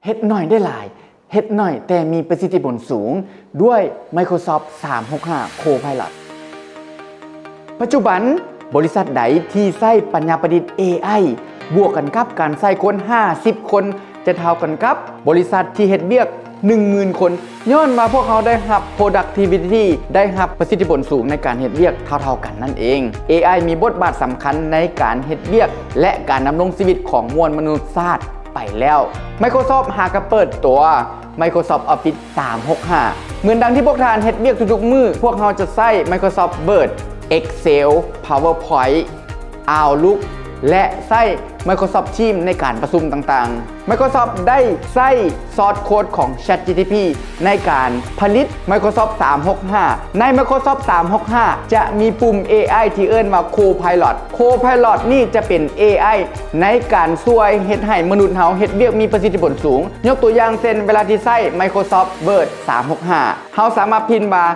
ເຮັດໜ້ອຍໄດ້ຫຼາຍ, ເຮັດໜ້ອຍແຕ່ມີປະສິດທິຜົນສູງ ດ້ວຍ Microsoft ສາມຫົກຫ້າ Copilot. ປັດຈຸບັນ, ບໍລິສັດໃດທີ່ໃຊ້ປັນຍາປະດິດ ເອໄອ ບວກກັນກັບການໃຊ້ຄົນຫ້າສິບຄົນ ຈະເທົ່າກັນກັບບໍລິສັດທີ່ເຮັດວຽກໜຶ່ງໝື່ນຄົນ, ຍ້ອນວ່າພວກເຮົາໄດ້ຮັບ productivity ໄດ້ຮັບປະສິດທິຜົນສູງໃນການເຮັດວຽກເທົ່າໆກັນນັ້ນເອງ. ເອໄອ ມີບົດບາດສຳຄັນໃນການເຮັດວຽກ ແລະ ການດຳລົງຊີວິດຂອງມວນມະນຸດຊາດໄປແລ້ວ. Microsoft ຫາກະເປີດຕົວ Microsoft Office ສາມຫົກຫ້າ. ເໝືອນດັ່ງທີ່ພວກທ່ານເຮັດວຽກທຸກໆມື້, ພວກເຮົາຈະໃຊ້ Microsoft Word, Excel, PowerPoint, Outlook ແລະ ໃຊ້ Microsoft Teams ໃນການປະຊຸມຕ່າງໆ. Microsoft ໄດ້ໃຊ້ source code ຂອງ ChatGPT ໃນການຜະລິດ Microsoft ສາມຫົກຫ້າ. ໃນ Microsoft ສາມຫົກຫ້າ ຈະມີປຸ່ມ ເອໄອ ທີ່ເອີ້ນວ່າ Copilot. Copilot ນີ້ຈະເປັນ ເອໄອ ໃນການຊ່ວຍເຮັດໃຫ້ມະນຸດເຮົາເຮັດວຽກມີປະສິດທິຜົນສູງ. ຍົກຕົວຢ່າງເຊັ່ນ, ເວລາທີ່ໃຊ້ Microsoft Word ສາມຫົກຫ້າ, ເຮົາສາມາດພິມວ່າ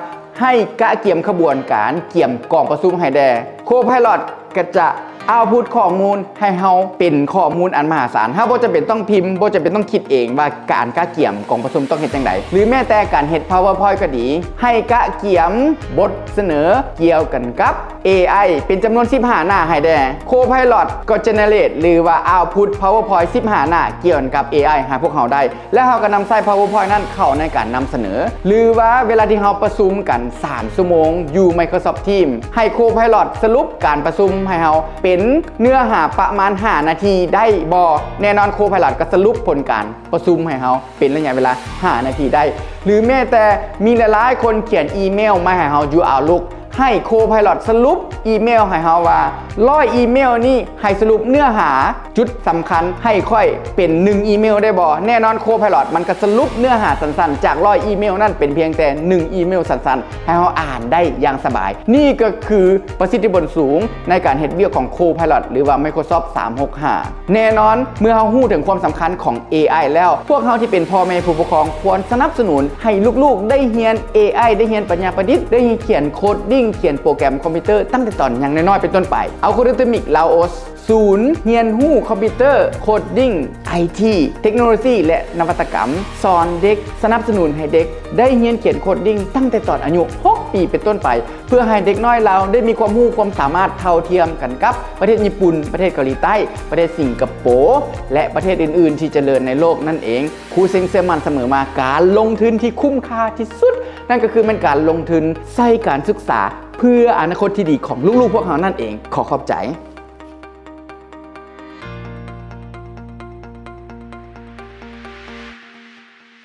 ໃຫ້ກະກຽມຂະບວນການກຽມກອງປະຊຸມໃຫ້ແດ່. Copilot ກໍຈະ output ຂໍ້ມູນໃຫ້ເຮົາເປັນຂໍ້ມູນອັນມະຫາສານ. ເຮົາບໍ່ຈຳເປັນຕ້ອງພິມ, ບໍ່ຈຳເປັນຕ້ອງຄິດເອງວ່າການກະກຽມກອງປະຊຸມຕ້ອງເຮັດຈັ່ງໃດ, ຫຼື ແມ້ແຕ່ການເຮັດ PowerPoint ກໍດີ, ໃຫ້ກະກຽມບົດສະເໜີກ່ຽວກັນກັບ ເອໄອ ເປັນຈຳນວນສິບຫ້າໜ້າໃຫ້ແດ່. Copilot ກໍ generate ຫຼືວ່າ output PowerPoint ສິບຫ້າໜ້າກ່ຽວກັນກັບ ເອໄອ ໃຫ້ພວກເຮົາໄດ້. ແລ້ວເຮົາກໍນຳໃຊ້ PowerPoint ນັ້ນເຂົ້າໃນການນຳສະເໜີ ຫຼືວ່າເວລາທີ່ເຮົາປະຊຸມກັນສາມຊົ່ວໂມງຢູ່ Microsoft Teams, ໃຫ້ Copilot ສະຫຼຸບການປະຊຸມໃຫ້ເຮົາເປັນເນື້ອຫາປະມານຫ້ານາທີໄດ້ບໍ່? ແນ່ນອນ Copilot ກໍສະຫຼຸບຜົນການປະຊຸມໃຫ້ເຮົາເປັນໄລຍະເວລາຫ້ານາທີໄດ້. ຫຼືແມ້ແຕ່ມີຫຼາຍໆຄົນຂຽນອີເມວມາໃຫ້ເຮົາຢູ່ Outlook, ໃຫ້ Copilot ສະຫຼຸບອີເມວໃຫ້ເຮົາວ່າ ຮ້ອຍອີເມວນີ້ໃຫ້ສະຫຼຸບເນື້ອຫາຈຸດສຳຄັນໃຫ້ຂ້ອຍເປັນໜຶ່ງອີເມວໄດ້ບໍ່? ແນ່ນອນ Copilot ມັນກໍສະຫຼຸບເນື້ອຫາສັ້ນໆຈາກຮ້ອຍອີເມວນັ້ນເປັນພຽງແຕ່ໜຶ່ງອີເມວສັ້ນໆ ໃຫ້ເຮົາອ່ານໄດ້ຢ່າງສະບາຍ. ນີ້ກໍຄືປະສິດທິຜົນສູງໃນການເຮັດວຽກຂອງ Copilot ຫຼືວ່າ Microsoft ສາມຫົກຫ້າ. ແນ່ນອນ, ເມື່ອເຮົາຮູ້ເຖິງຄວາມສຳຄັນຂອງ ເອໄອ ແລ້ວ, ພວກເຮົາທີ່ເປັນພໍ່ແມ່ຜູ້ປົກຄອງຄວນສະໜັບສະໜູນໃຫ້ລູກໆໄດ້ຮຽນ ເອໄອ, ໄດ້ຮຽນປັນຍາປະດິດ, ໄດ້ຮຽນຂຽນໂຄດດິ້ງ, ຂຽນໂປຣແກຣມຄອມພິວເຕີຕັ້ງແຕ່ຕອນຍັງນ້ອຍໆເປັນຕົ້ນໄປ. Algorithmic Laos ສູນຮຽນຮູ້ຄອມພິວເຕີ, ໂຄດດິ້ງ, ໄອທີ, ເຕັກໂນໂລຊີ ແລະ ນະວັດຕະກຳ ສອນເດັກ, ສະໜັບສະໜູນໃຫ້ເດັກໄດ້ຮຽນຂຽນໂຄດດິ້ງຕັ້ງແຕ່ຕອນອາຍຸຫົກປີເປັນຕົ້ນໄປ, ເພື່ອໃຫ້ເດັກນ້ອຍລາວໄດ້ມີຄວາມຮູ້ຄວາມສາມາດເທົ່າທຽມກັນກັບປະເທດຍີ່ປຸ່ນ, ປະເທດເກົາຫຼີໃຕ້, ປະເທດສິງກະໂປ ແລະ ປະເທດອື່ນໆທີ່ຈະເລີນໃນໂລກນັ້ນເອງ. ຄູເຊັງເຊື່ອໝັ້ນສະເໝີວ່າ ການລົງທຶນທີ່ຄຸ້ມຄ່າທີ່ສຸດ ນັ້ນກໍຄືແມ່ນການລົງທຶນໃສ່ການສຶກສາ ເພື່ອອະນາຄົດທີ່ດີຂອງລູກໆພວກເຮົານັ້ນເອງ. ຂໍຂອບໃຈ.